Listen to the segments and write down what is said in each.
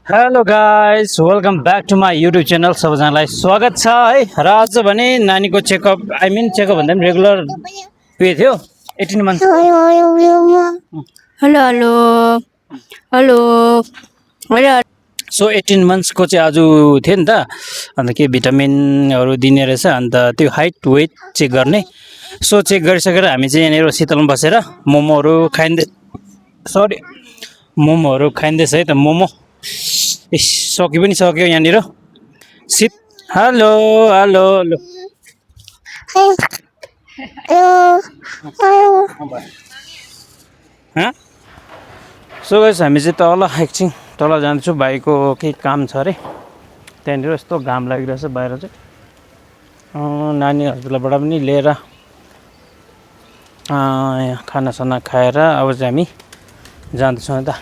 hello guys welcome back to my YouTube channel सबैजनालाई स्वागत छ है र आज भने नानीको चेकअप चेकअप भन्दा पनि रेगुलर उयो थियो 18 month hello hello hello hello so 18 मन्थ्सको चाहिँ आज थियो नि त अन्त के भिटामिनहरू दिने रहेछ अन्त त्यो हाइट वेट चेक गर्ने सो चेक गरिसकेर हामी चाहिँ यहाँनिर शीतलमा बसेर मोमोहरू खाइँदै मोमोहरू खाइँदैछ है त मोमो सक्यो पनि सक्यो यहाँनिर शीत hello hello hello so guys हामी चाहिँ तल एकछिन तल जान्छु भाइको केही काम छ अरे त्यहाँनिर यस्तो घाम लागिरहेछ बाहिर चाहिँ नानीहरूबाट पनि लिएर खानासाना खाएर अब चाहिँ हामी जाँदैछौँ यता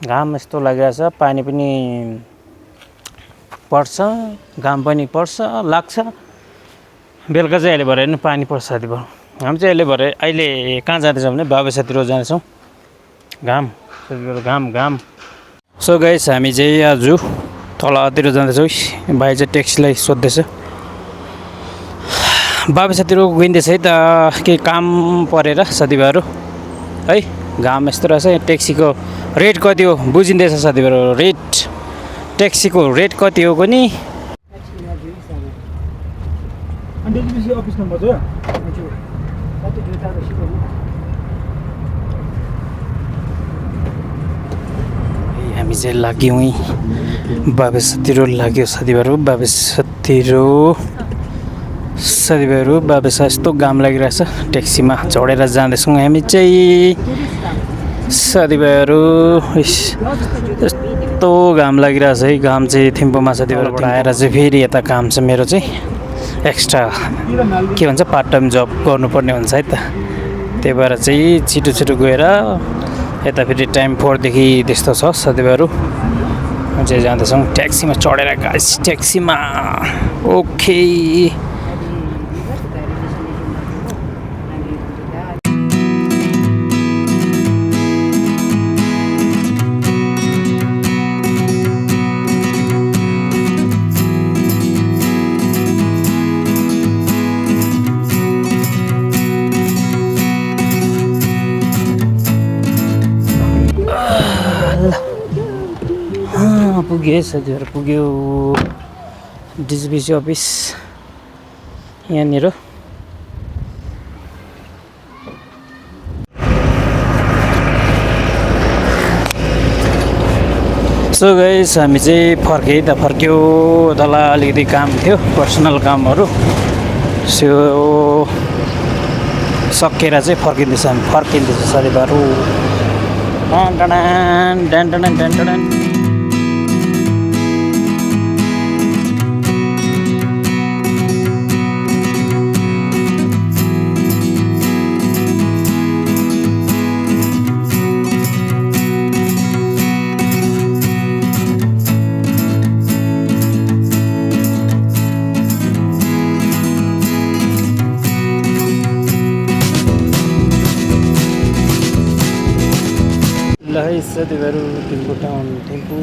घाम यस्तो लागिरहेछ पानी पनि पर्छ घाम पनि पर्छ लाग्छ बेलुका चाहिँ अहिले भरे नि पानी पर्छ साथी भयो हामी चाहिँ अहिले कहाँ जाँदैछौँ भने बाबा साथीहरू जाँदैछौँ घाम घाम सो गाइस हामी चाहिँ आज तलतिर जाँदैछौँ भाइ चाहिँ ट्याक्सीलाई सोध्दैछ बाबा साथीहरू गइँदैछ है त के काम परेर साथीभाइहरू है घाम यस्तो रहेछ ट्याक्सीको रेट कति हो बुझिँदैछ साथीभाइहरू रेट ट्याक्सीको रेट कति हो पनि हामी चाहिँ लाग्यौँ बाबा साथीहरू लाग्यो साथीभाइहरू बाबा यस्तो घाम लागिरहेछ ट्याक्सीमा चढेर जाँदैछौँ हामी चाहिँ साथीभाइहरू यस्तो घाम लागिरहेछ है घाम चाहिँ थिम्पूमा साथीभाइहरूबाट आएर चाहिँ फेरि यता काम छ मेरो चाहिँ एक्स्ट्रा के भन्छ पार्ट टाइम जब गर्नुपर्ने हुन्छ है त त्यही भएर चाहिँ छिटो गएर यता फेरि टाइम 4 देखि त्यस्तो छ साथीभाइहरू चाहिँ जाँदैछौँ ट्याक्सीमा चढेर गाइस ट्याक्सीमा ओके पुग्यो साथीहरू पुग्यो डिजिबिसी अफिस यहाँनिर सो गाइस हामी चाहिँ फर्क्यो तल अलिकति काम थियो पर्सनल कामहरू सो सकेर चाहिँ फर्किँदैछ साथीभाइहरू ल है साथीभाइहरू Thimphu town Thimphu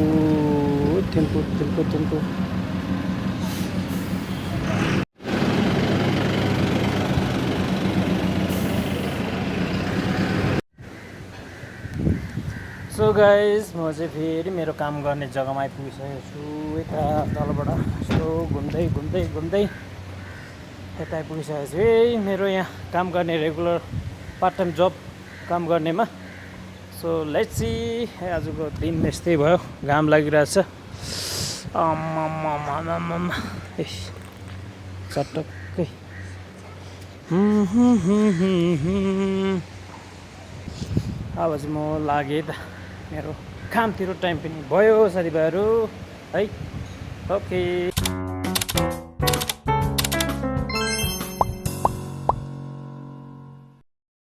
so guys म चाहिँ फेरि मेरो काम गर्ने जग्गामा आइपुगिसकेको छु यता तलबाट यस्तो घुम्दै यता आइपुगिसकेको छु है मेरो यहाँ काम गर्ने रेगुलर पार्ट टाइम जब काम गर्नेमा सो लेट्स सी आजको दिन यस्तै भयो घाम लागिरहेछ चटक्कै अब चाहिँ म लागेँ त मेरो कामतिर टाइम पनि भयो साथीभाइहरू है ओके